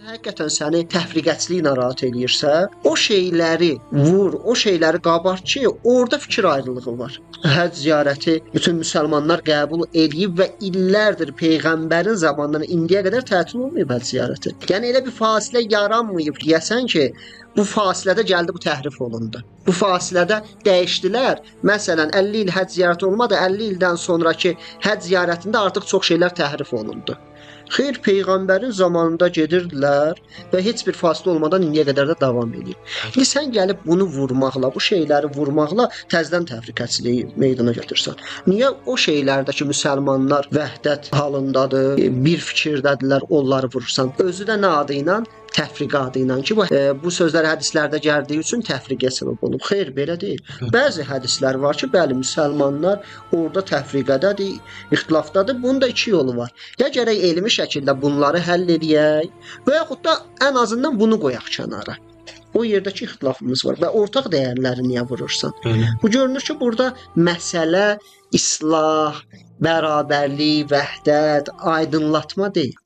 Həqiqətən səni təfriqəçilik narahat eləyirsə, o şeyləri vur, o şeyləri qabart ki, orada fikir ayrılığı var. Həcc ziyarəti bütün müsəlmanlar qəbul eləyib və illərdir peyğəmbərin zamanından indiyə qədər tətil olmayıb həcc ziyarəti. Yəni elə bir fasilə yaranmayıb deyəsən ki, bu fasilədə gəldi bu təhrif olundu. Bu fasilədə dəyişdilər. Məsələn, 50 il həcc ziyarəti olmadı, 50 ildən sonrakı həcc ziyarətində artıq çox şeylər təhrif olundu. Xeyr, peyğəmbərin zamanında gedirdilər və heç bir fasilə olmadan indiyə qədər də davam eləyir. İndi sən gəlib bunu vurmaqla, bu şeyləri vurmaqla təzədən təfriqəçiliyi meydana gətirsən. Niyə o şeylərdə ki, müsəlmanlar vəhdət halındadır, bir fikirdədirlər, onları vurursan? Özü də nə adı ilə? Təfriqə adı ilə ki, bu sözlər hədislərdə gəldiyi üçün təfriqəyə səbəb olub. Xeyr, belə deyil. Bəzi hədislər var ki, bəli, müsəlmanlar orada təfriqədədir, ixtilafdadır. Bunun da iki yolu var. Ya gərək elmi şəkildə bunları həll eləyək və yaxud da ən azından bunu qoyaq kənara. O yerdəki ixtilafımız var və ortaq dəyərləri niyə vurursan? Bəli. Bu görünür ki, burada məsələ islah, bərabərlik, vəhdət, aydınlatma deyil.